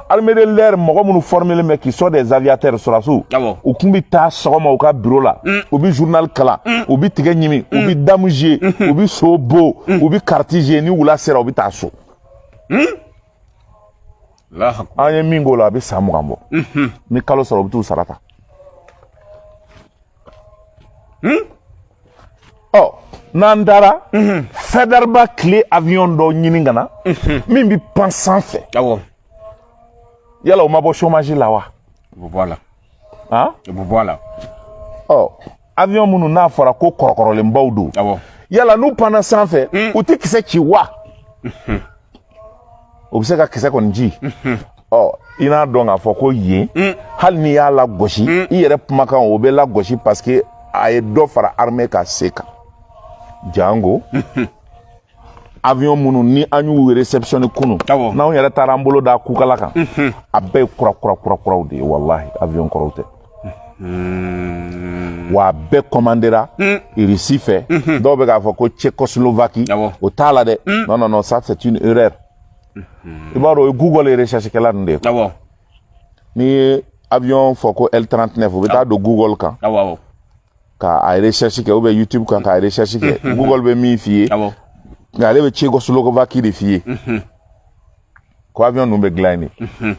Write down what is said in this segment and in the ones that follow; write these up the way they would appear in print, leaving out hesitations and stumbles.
Armée de l'air mɔgɔ minnu formelen bɛ, qui sont des aviateurs, sɔrɔdasiw, u kun bɛ taa sɔgɔma u ka bureau la, u bɛ journal kalan, u bɛ tigɛ ɲimi, u bɛ dame jouer, u bɛ so bo, u bɛ carte jouer. Ni wula sera, u bɛ taa so. An ye min k'o la, a bɛ san 20 bɔ. Ni kalo sɔrɔ, u bɛ t'u sara ta. Ɔ, n'an taara Faidherbe tile avion dɔ ɲini ka na min bɛ pan sanfɛ, yala o ma bɔ chômage la wa? O bɛ bɔ a la. Han? O bɛ bɔ a la. Ɔ, avion minnu n'a fɔra ko kɔrɔkɔrɔlenbaw don, yala n'u panna sanfɛ, u tɛ kisɛ ci wa? U bɛ se ka kisɛ kɔni ci. Ɔ, i n'a dɔn k'a fɔ ko yen, hali n'i y'a lagosi, i yɛrɛ kumakan, o bɛ lagosi, parce que a ye dɔ fara armée ka se kan. Jango avion minnu ni an y'u réceptionné kunun, n'anw yɛrɛ taara an bolo da kukala kan, a bɛɛ ye kura kura kura kuraw de ye. Walahi, avion kɔrɔw tɛ. Wa a bɛɛ commandera Russie fɛ. Dɔw bɛ k'a fɔ ko Tchécoslovaquie, o t'a la dɛ. Non, non, non, ça, c'est une erreur. I b'a dɔn, o ye Google recherche kɛla ninnu de ye. N'i ye avion fɔ ko L39, u bɛ taa don Google kan ka a recherche kɛ, ou bien YouTube kan ka recherche kɛ. Google bɛ min f'i ye, nka ale bɛ Tchécoslovaquie de f'i ye ko avion ninnu bɛ dilan yen de.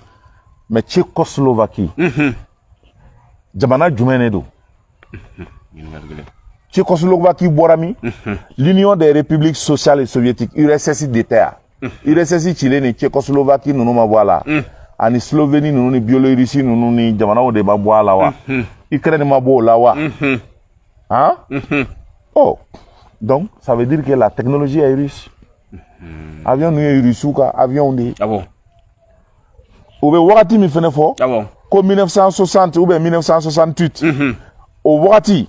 Mais Tchécoslovaquie, jamana jumɛn de don? Tchécoslovaquie bɔra min? L'Union des républiques sociales soviétiques, URSS de tɛ yan? URSS cilen ni Tchécoslovaquie ninnu ma bɔ a la, ani Slovénie ninnu ni Biélorussie ninnu ni jamanaw de ma bɔ a la wa? Ukraine ma bɔ o la wa? Han? Oh, donc ça veut dire que la technologie est russe. Avion ninnu ye russiw ka avion de ye. U bɛ wagati min fɛnɛ fɔ ko 1960 ou bien 1968, o wagati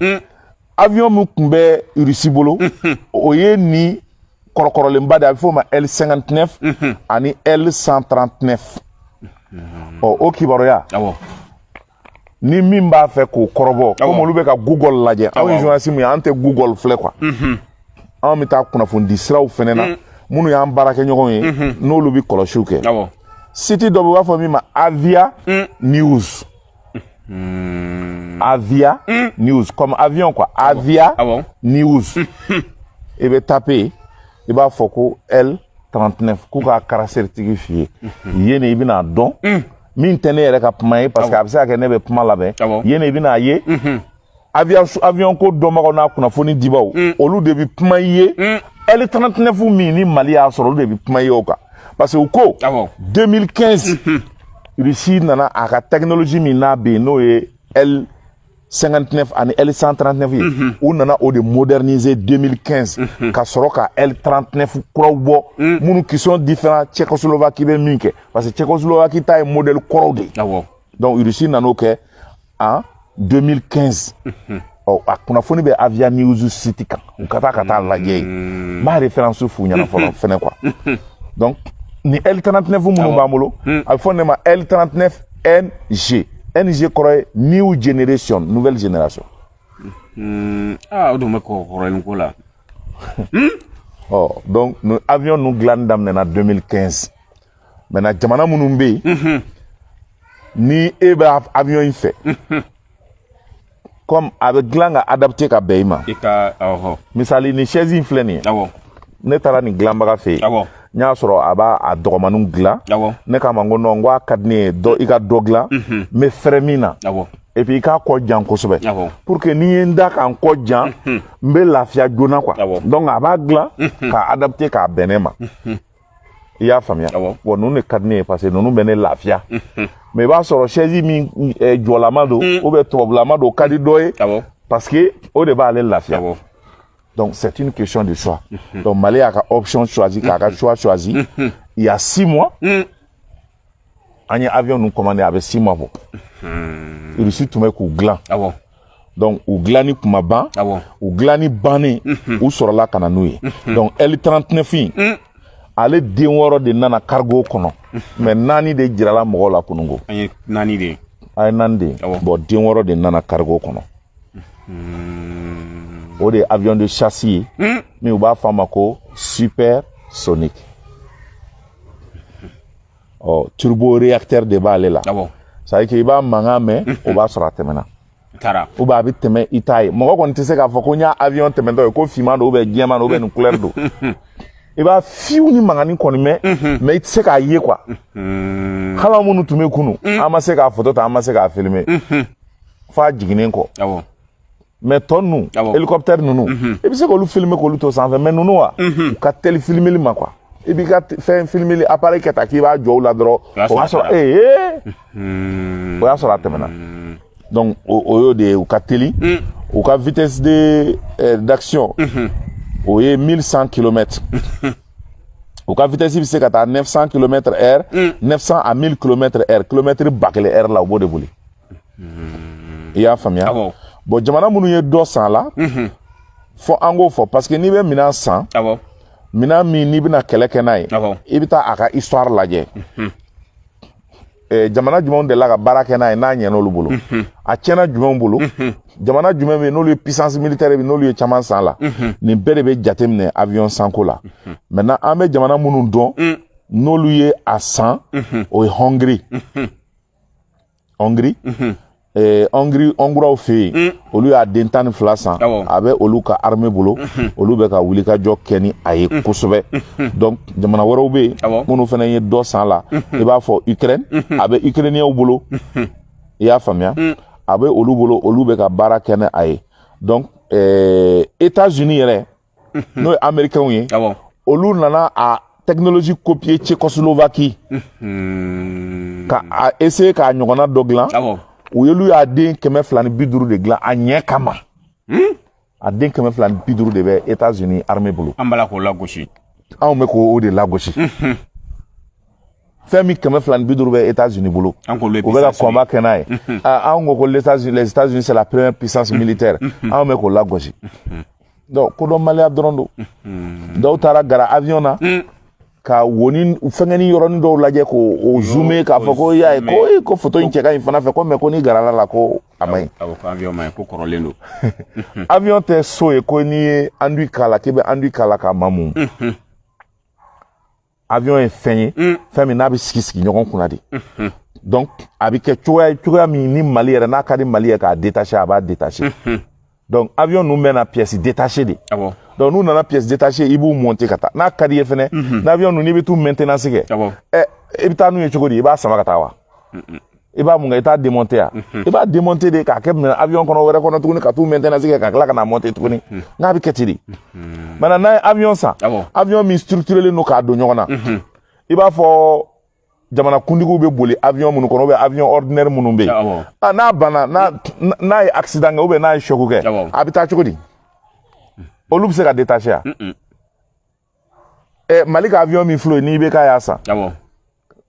avion min tun bɛ Russie bolo, o ye nin kɔrɔkɔrɔlenba de ye. A bɛ f'o ma L59 ani L139. Ɔ, o kibaruya, ni min b'a fɛ k'o kɔrɔbɔ, komi olu bɛ ka Google lajɛ, anw ye journaliste mun ye, an tɛ Google filɛ quoi. Anw bɛ taa kunnafoni siraw fɛnɛ na minnu y'an baarakɛɲɔgɔnw ye, n'olu bɛ kɔlɔsiw kɛ. Site dɔ bɛ, u b'a fɔ min ma Avia News. Avia News, comme avion quoi, Avia News. I bɛ taper, i b'a fɔ ko L39, k'u ka caractéristique f'i ye yen. I bɛna dɔn min tɛ ne yɛrɛ ka kuma ye, parce que a bɛ se ka kɛ ne bɛ kuma labɛn yen. I bɛna ye avion ko dɔnbagaw n'a kunnafoni dibaw, olu de bɛ kuma i ye. L39 min ni Mali y'a sɔrɔ, olu de bɛ kuma i ye o kan, parce que u ko 2015, Russie nana a ka technologie min n'a bɛ yen, n'o ye L59 ani L139 ye, u nana o de moderniser 2015 ka sɔrɔ ka L39 kuraw bɔ, minnu qui sont différents. Tchécoslovaquie bɛ min kɛ, parce que Tchécoslovaquie ta ye modèle kɔrɔw de ye. Donc Russie nan'o kɛ en 2015. Ɔ, a kunnafoni bɛ Avia News site kan, u ka taa lajɛ yen. N b'a référence f'u ɲɛna fɔlɔ fɛnɛ quoi. Donc ni L39 minnu b'an bolo, a bɛ fɔ ne ma L39 NG. NG kɔrɔ ye New Generation, nouvelle génération. Aa, o dun bɛ kɔrɔkɔrɔlen ko la. Ɔ, donc ni avion ninnu dilanni daminɛna 2015. Maintenant, jamana minnu bɛ yen, ni e bɛ avion in fɛ, comme a bɛ dilan ka adapté ka bɛn i ma. I ka, ɔhɔ. Misali, ni chaise in filɛ nin ye, ne taara nin dilanbaga fɛ yen, n y'a sɔrɔ a b'a a dɔgɔmaninw dilan. Ne k'a ma n ko non, n ko a ka di ne ye dɔ i ka dɔ dilan, n bɛ fɛrɛ min na, et puis i k'a kɔ jan kosɛbɛ, pour que ni ye n da k'an kɔ jan, n bɛ lafiya joona quoi. Donc a b'a dilan k'a adapté k'a bɛn ne ma. I y'a faamuya? Bon, ninnu de ka di ne ye, parce que ninnu bɛ ne lafiya. Mais i b'a sɔrɔ chaise min jɔlama don ou bien tubabulama don, o ka di dɔ ye, parce que o de b'ale lafiya. Donc c'est une question de choix. Donc Mali y'a ka option choisi, k'a ka choix choisi il y a 6 mois. An ye avion ninnu commandé, a bɛ 6 mois bɔ. Russie tun bɛ k'u dilan. Donc u dilanni kun ma ban. U dilanni bannen, u sɔrɔla ka na n'u ye. Donc L39 in, ale den wɔɔrɔ de nana cargo kɔnɔ, mais naani de jirala mɔgɔw la kununko. An ye naani de ye. A ye naani de ye. Bon, den wɔɔrɔ de nana cargo kɔnɔ. O de ye avion de chasse ye min u b'a fɔ a ma ko super sonique. Ɔ, turbo réacteur de b'ale la. C'est à dire que i b'a mankan mɛn, o b'a sɔrɔ a tɛmɛna. Taara. Ou bien a bɛ tɛmɛ, i t'a ye. Mɔgɔ kɔni tɛ se k'a fɔ ko n y'a avion tɛmɛtɔ ye, ko finman don ou bien jɛman don ou bien nin couleur don. I b'a fiw ni mankanni kɔni mɛn, mais i tɛ se k'a ye quoi. Hali an minnu tun bɛ kunun, an ma se k'a photo ta, an ma se k'a filmer f'a jiginnen kɔ. Mais tɔ ninnu, hélicoptère ninnu, i bɛ se k'olu filmer k'olu to sanfɛ. Mais ninnu wa, u ka teli filmeli ma quoi. I b'i ka fɛn filmeli appareil kɛ tan k'i b'a jɔ u la dɔrɔn, o b'a sɔrɔ ee, o y'a sɔrɔ a tɛmɛna. Donc o y'o de ye, u ka teli. U ka vitesse de d'action, o ye 1100 km. U ka vitesse bɛ se ka taa 900 km heure, 900 à 1000 km heure, kilomètre 1000 heure la, u b'o de boli. I y'a faamuya? Bon, jamana minnu ye dɔ san a la, fɔ an k'o fɔ, parce que n'i bɛ minɛn san, minɛn min n'i bɛna kɛlɛ kɛ n'a ye, i bɛ taa a ka histoire lajɛ. Jamana jumɛnw delila ka baara kɛ n'a ye, n'a ɲɛna olu bolo, a tiɲɛna jumɛnw bolo, jamana jumɛn bɛ yen n'olu ye puissance militaire bɛ, n'olu ye caman san la. Nin bɛɛ de bɛ jateminɛ avion sanko la. Maintenant, an bɛ jamana minnu dɔn n'olu ye a san, o ye Hongrie. Hongrie, Hongrie, Hongrois fɛ yen, olu y'a den 12 san. A bɛ olu ka armée bolo, olu bɛ ka wulikajɔ kɛ ni a ye kosɛbɛ. Donc jamana wɛrɛw bɛ yen minnu fana ye dɔ san la, i b'a fɔ Ukraine, a bɛ Ukrainiens bolo. I y'a faamuya? A bɛ olu bolo, olu bɛ ka baara kɛ ni a ye. Donc États-Unis yɛrɛ, n'o ye Américains ye, olu nana a technologie copier Tchécoslovaquie ka a essayer k'a ɲɔgɔnna dɔ dilan. U y'olu y'a den 250 de dilan a ɲɛ kama. A den 250 de bɛ États-Unis armée bolo. An b'a la k'o lagosi. Anw bɛ k'o de lagosi. Fɛn min 250 bɛ États-Unis bolo, An k'olu ye u bɛ ka puissance. combat kɛ n'a ye. Anw ko ko les États-Unis, c'est la première puissance militaire. Anw bɛ k'o lagosi. Donc kodɔnbaliya dɔrɔn don. Dɔw taara gara avion na ka woni fɛngɛni yɔrɔnin dɔw lajɛ k'o o zoomer, k'a fɔ ko i y'a ye ko ee, ko photo in cɛ ka ɲi fana fɛ ko, mais ko n'i garala la, ko a man ɲi. Awɔ, ko avion ma ɲi, ko kɔrɔlen don. Avion tɛ so ye ko n'i ye enduit k'a la, k'i bɛ enduit k'a la k'a mamu. Avion ye fɛn ye, fɛn min n'a bɛ sigi sigi ɲɔgɔn kunna de. Donc a bɛ kɛ cogoya ye, cogoya min ni Mali yɛrɛ n'a ka di Mali ye k'a détacher, a b'a détacher. Donc avion ninnu bɛ na pièce détachée de. Donc n'u nana pièce détachée, i b'u monter ka taa. N'a ka di ye fɛnɛ, n'avion ninnu n'i bɛ t'u maintenance kɛ, ɛ, i bɛ taa n'u ye cogo di? I b'a sama ka taa wa? I b'a mun kɛ? I t'a démonter ya? I b'a démonter de k'a kɛ minɛ avion kɔnɔ wɛrɛ kɔnɔ tuguni, ka t'u maintenance kɛ, ka tila ka na monter tuguni. N'a bɛ kɛ ten de. Maintenant, n'a ye avion san, avion min structuré don k'a don ɲɔgɔn na, i b'a fɔ jamana kuntigiw bɛ boli avion minnu kɔnɔ ou bien avion ordinaire minnu bɛ yen, ah, n'a banna, n'a ye accident kɛ ou bien n'a ye choc kɛ, a bɛ taa cogo di? Olu bɛ se ka détacher ya? Ɛ, Mali ka avion min filɛ o ye, ni IBK y'a san,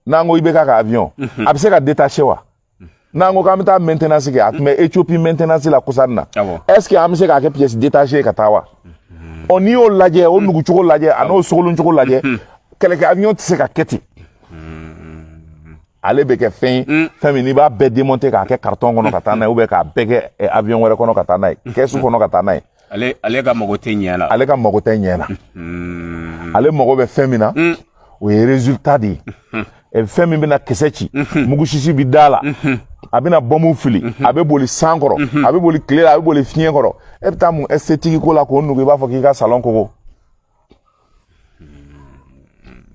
n'an ko IBK ka avion, a bɛ se ka détacher wa? N'an ko k'an bɛ taa maintenance kɛ, a tun bɛ Éthiopie maintenance la kɔsa in na, est ce que an bɛ se k'a kɛ pièce détachée ye ka taa wa? Ɔ, n'i y'o lajɛ, o nugu cogo lajɛ, a n'o sogolon cogo lajɛ, kɛlɛkɛ avion tɛ se ka kɛ ten. Ale bɛ kɛ fɛn ye, fɛn min n'i b'a bɛɛ démonter k'a kɛ carton kɔnɔ ka taa n'a ye, ou bien k'a bɛɛ kɛ avion wɛrɛ kɔnɔ ka taa n'a ye, kɛsu kɔnɔ ka taa n'a ye. Ale ka mago tɛ ɲɛ la. Ale ka mago tɛ ɲɛ na. Ale mago bɛ fɛn min na, o ye résultat de ye. Fɛn min bɛna kisɛ ci, mugu sisi bi da la, a bɛna bɔnmu fili, a bɛ boli san kɔrɔ, a bɛ boli tile la, a bɛ boli fiɲɛ kɔrɔ. E bɛ taa mun esthétique ko la k'o nugu i b'a fɔ k'i ka salon kogo?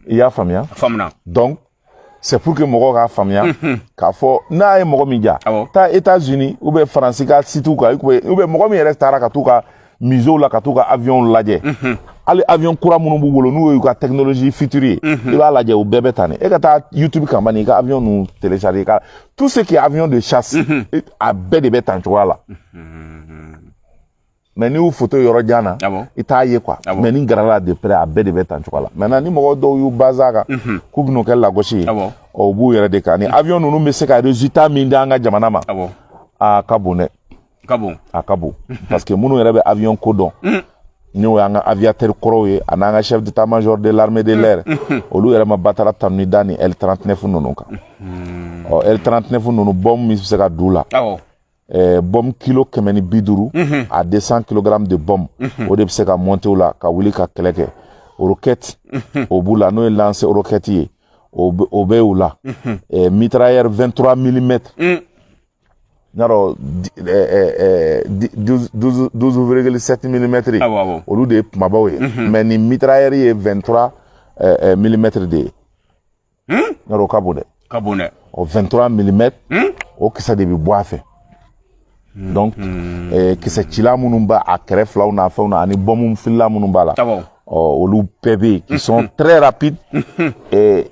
I y'a faamuya? Faamuna. Donc c'est pour que mɔgɔw k'a faamuya k'a fɔ n'a ye mɔgɔ min ja, taa États-Unis ou bien Faransi ka site kan, ou bien mɔgɔ min yɛrɛ taara ka t'u ka musée la ka t'u ka avion lajɛ, hali avion kura minnu b'u bolo, n'u y'u ka technologie future ye, i b'a lajɛ, u bɛɛ bɛ tan de. E ka taa YouTube kan bani, i ka avion ninnu télécharger, i ka tout ce qui est avion de chasse, a bɛɛ de bɛ tan cogoya la. Mais n'i y'u photo yɔrɔ jan na, i t'a ye quoi. Mais ni gɛrɛla de près, a bɛɛ de bɛ tan cogoya la. Maintenant, ni mɔgɔ dɔw y'u basé a kan k'u bɛn'o kɛ lagosi ye, ɔ, u b'u yɛrɛ de kan. Ni avion ninnu bɛ se ka résultat min di an ka jamana ma, a ka bon dɛ. Ka bon. A ka bon, parce que minnu yɛrɛ bɛ avion ko dɔn, n'o y'an ka aviateur kɔrɔw ye, a n'an ka chef d'état-major de l'armée de l'air, olu yɛrɛ ma batara tanuni da ni L39 ninnu kan. Ɔ, L39 ninnu, bombe min bɛ se ka d'u la, bombe kilo 150 à 200 kg de bombe, o de bɛ se ka monter u la ka wuli ka kɛlɛ kɛ. Roquette o b'u la, n'o ye lance roquette ye. O bɛ u la. Mitrailleur 23 mm, n'a dɔn 12,7 mm, olu de ye kumabaw ye, mais nin mitrailleur ye 23 mm de ye. N'a dɔn o ka bon dɛ. Ka bon dɛ. O 23 mm, o kisɛ de bɛ bɔ a fɛ. Donc kisɛ cila minnu b'a a kɛrɛ filaw n'a fɛnw na, ani bɔnmu filila minnu b'a la, ɔ olu bɛɛ bɛ yen, qui sont très rapides.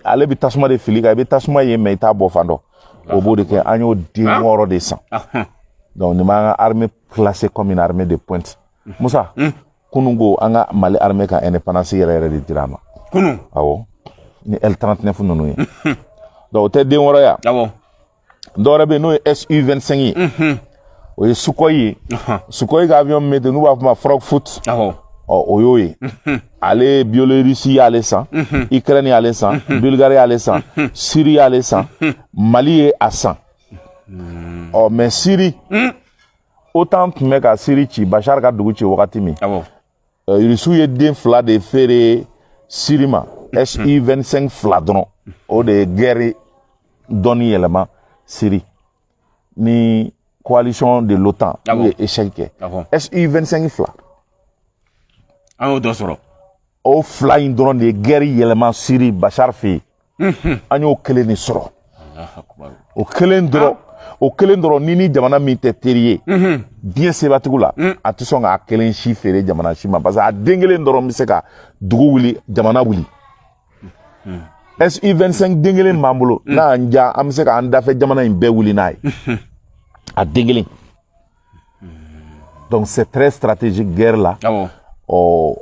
Ale bɛ tasuma de fili kan, i bɛ tasuma ye, mais i t'a bɔ fan dɔn. O b'o de kɛ. An y'o den 6 de san. Donc nin b'an ka armée classée comme une armée de pointe. Musa, kunun ko an ka Mali armée ka indépendance yɛrɛ yɛrɛ de dira a ma. Kunun. Awɔ, ni L39 ninnu ye. Donc o tɛ den 6 ya. Dɔwɛrɛ bɛ yen, n'o ye SU 25 ye, o ye Sukhoi ye. Sukhoi ka avion min bɛ ten, n'u b'a fɔ ma Frogfoot, ɔ o y'o ye. Ale, Biélorussie y'ale san, Ukraine y'ale san, Bulgarie y'ale san, Syrie y'ale san, Mali ye a san. Ɔ mais Syrie, OTAN tun bɛ ka Syrie ci, Bachar ka dugu ci wagati min, Rusiw ye den 2 de feere Syrie ma, SU 25 fila dɔrɔn. O de ye guerre dɔɔni yɛlɛma Syrie ni coalition de l'OTAN, n'u ye échec kɛ. SU 25 fila. An y'o dɔ sɔrɔ. O fila in dɔrɔn de ye guerre yɛlɛma Syrie, Bachar fɛ yen. An y'o kelen de sɔrɔ. O kelen dɔrɔn, o kelen dɔrɔn, ni jamana min tɛ teri ye diɲɛ sebatigiw la, a tɛ sɔn k'a kelen si feere jamana si ma, parce que a den kelen dɔrɔn bɛ se ka dugu wuli, jamana wuli. SU 25 den kelen b'an bolo, n'a y'an diya, an bɛ se k'an dafɛ jamana in bɛɛ wuli n'a ye, a den kelen. Donc c'est très stratégique, guerre la. Ɔ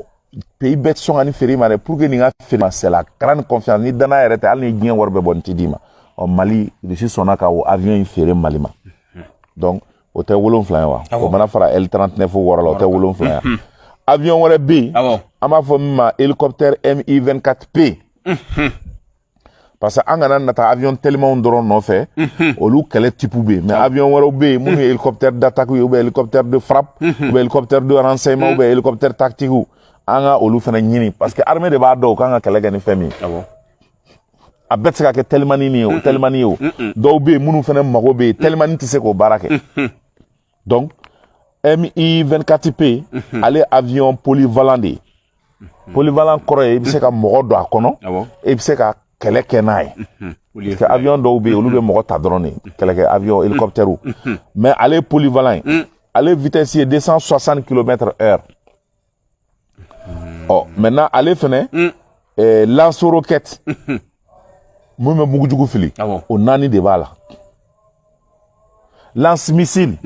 pays bɛɛ tɛ sɔn ka nin feere i ma dɛ. Pour que nin ka feere ma, c'est la grande confiance. Ni danaya yɛrɛ tɛ, hali ni diɲɛ wari bɛɛ bɔ, nin tɛ d'i ma. Ɔ Mali, Russie sɔnna ka o avion in feere Mali ma. Donc o tɛ 7 ye wa? O mana fara L39 6 la, o tɛ 7 ye? Avion wɛrɛ bɛ yen, an b'a fɔ min ma hélicoptère Mi 24P, parce que an kana nata avion telimanw dɔrɔn nɔfɛ. Olu kɛlɛ type bɛ yen, mais avion wɛrɛw bɛ yen minnu ye hélicoptère d'attaque ye, ou bien hélicoptère de frappe, ou bien hélicoptère de renseignement, ou bien hélicoptère tactique. An ka olu fana ɲini, parce que armée de b'a dɔn u kan ka kɛlɛ kɛ ni fɛn min ye. A bɛɛ tɛ se ka kɛ telimani ye o, telimani ye o. Dɔw bɛ yen minnu fana mago bɛ yen, telimani tɛ se k'o baara kɛ. Donc Mi 24P, ale avion polyvalent de ye. Polyvalent kɔrɔ ye i bɛ se ka mɔgɔ don a kɔnɔ, i bɛ se ka kɛlɛ kɛ n'a ye, parce que avion dɔw bɛ yen, olu bɛ mɔgɔ ta dɔrɔn de, kɛlɛkɛ avion, hélicoptère. Mais ale ye polyvalent ye. Ale vitesse ye 260 km heure. Ɔ maintenant, ale fɛnɛ lance roquette mun bɛ mugujugu fili, o 4 de b'a la. Lance missile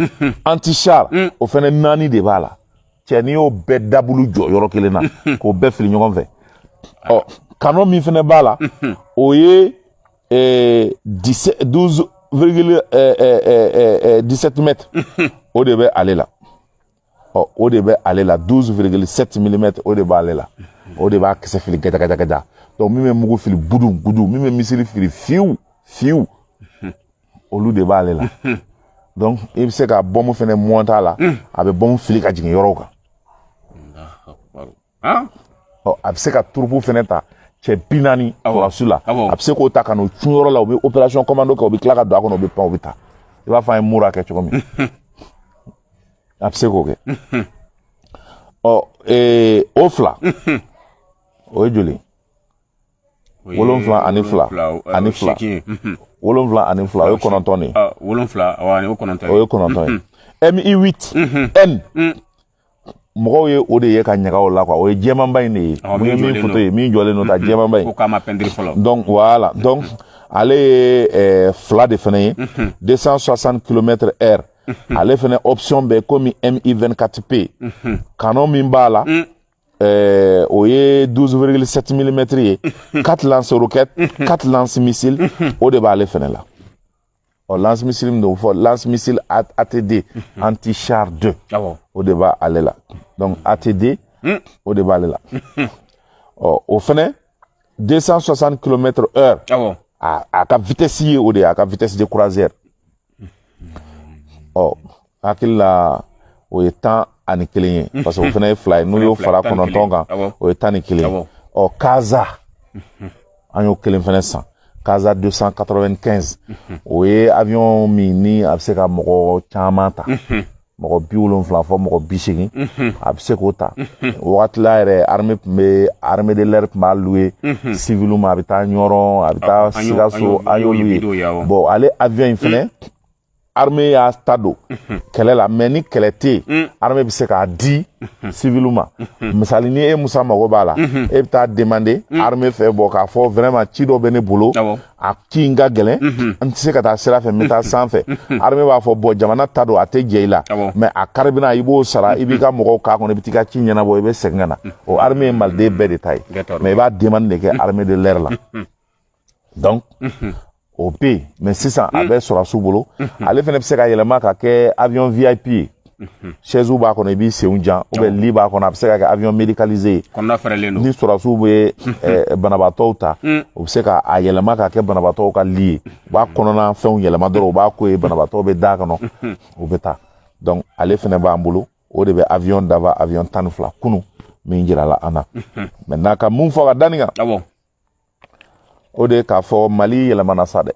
anti char, o fɛnɛ 4 de b'a la. Cɛ, n'i y'o bɛɛ dabulu jɔ yɔrɔ kelen na k'o bɛɛ fili ɲɔgɔn fɛ, ɔ canon min fɛnɛ b'a la, o ye 12,17 mètres, o de bɛ ale la. Ɔ o de bɛ ale la, 12,7 mm, o de b'ale la. O de b'a kisɛ fili gaja gaja gaja. Donc min bɛ mugu fili gudu gudu, min bɛ missile fili fiyewu fiyewu, olu de b'ale la. Donc i bɛ se ka bɔnmu fɛnɛ monter a la, a bɛ bɔnmu fili ka jigin yɔrɔw kan. Ɔ a bɛ se ka troupe fɛnɛ ta, cɛ 40 sɔrɔdasi la, a bɛ se k'o ta ka n'o cun yɔrɔ la, u bɛ opération commando kɛ, u bɛ tila ka don a kɔnɔ, u bɛ pan, u bɛ taa. I b'a fɔ an ye mura kɛ cogo min, a bɛ se k'o kɛ. Ɔ o fila, o ye joli? 7 ani 2 ani 2, 7 ani 2, o ye 9 de ye. 7, o ye 9 ye. O ye 9 ye. Mi 8 N, mɔgɔw ye o de ye ka ɲaga o la quoi. O ye jɛmanba in de ye, mun ye min photo ye, min jɔlen don ta, jɛmanba in. Ko k'a ma pɛntiri fɔlɔ. Donc voilà, donc ale ye 2 de fɛnɛ ye, 260 km heure. Ale fɛnɛ option bɛ komi Mi 24P. Canon min b'a la, o ye 12,7 mm ye, 4 lance roquettes, 4 lance missile, o de b'ale fɛnɛ la. Ɔ lance missile min don fɔ, lance missile ATD, anti char 2, o de b'a ale la. Donc ATD, o de b'ale la. Ɔ o fɛnɛ 260 km heure, a ka vitesse ye o de ye, a ka vitesse de croisière. Ɔ hakili la, o ye 11 ye, parce que o fana ye 2 ye, n'u y'o fara 9 kan, o ye 11 ye. Ɔ Kaza, an y'o kelen fɛnɛ san. Casa 295, o ye avion min ni a bɛ se ka mɔgɔ caman ta, mɔgɔ 70 fɔ mɔgɔ 80, a bɛ se k'o ta. O wagati la yɛrɛ, armée tun bɛ, armée de l'air tun b'a louer civil ma. A bɛ taa Ɲɔrɔn, a bɛ taa Sikaso, an y'olu ye. Bon, ale avion in fɛnɛ, armée y'a ta don kɛlɛ la, mais ni kɛlɛ tɛ yen, armée bɛ se k'a di civil ma. Misali, ni e Musa mago b'a la, e bɛ taa demander armée fɛ, bɔ k'a fɔ vraiment ci dɔ bɛ ne bolo, a ci in ka gɛlɛn, n tɛ se ka taa sira fɛ, n bɛ taa sanfɛ. Armée b'a fɔ bon, jamana ta don, a tɛ jɛ i la, mais a carburant i b'o sara, i b'i ka mɔgɔw k'a kɔnɔ, i bɛ t'i ka ci ɲɛnabɔ, i bɛ segin ka na. O armée ye maliden bɛɛ de ta ye, mais i b'a demande de kɛ armée de l'air la. Donc o bɛ yen, mais sisan a bɛ sɔrɔsiw bolo. Ale fana bɛ se ka yɛlɛma ka kɛ avion VIP ye, chaise b'a kɔnɔ, i b'i senw jan, ou bien lit b'a kɔnɔ. A bɛ se ka kɛ avion médicalisé ye. Kɔnɔna fɛrɛlen don. Ni sɔrɔsiw bɛ banabaatɔw ta, u bɛ se ka a yɛlɛma ka kɛ banabaatɔw ka lit ye. U b'a kɔnɔna fɛnw yɛlɛma dɔrɔn, u b'a ko ye, banabaatɔw bɛ da kɔnɔ, u bɛ taa. Donc ale fana b'an bolo. O de bɛ avion dafa, avion 12 kunun min jirala an na. Maintenant, ka mun fɔ ka da nin kan, o de ye k'a fɔ Mali yɛlɛmana sa dɛ,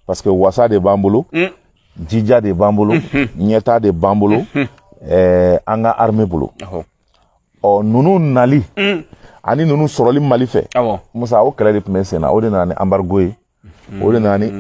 parce que wasa de b'an bolo, jija de b'an bolo, ɲɛta de b'an bolo, an ka armée bolo. Ɔ ninnu nali ani ninnu sɔrɔli Mali fɛ, Musa, o kɛlɛ de tun bɛ sen na. O de nana ni embargo ye, o de nana ni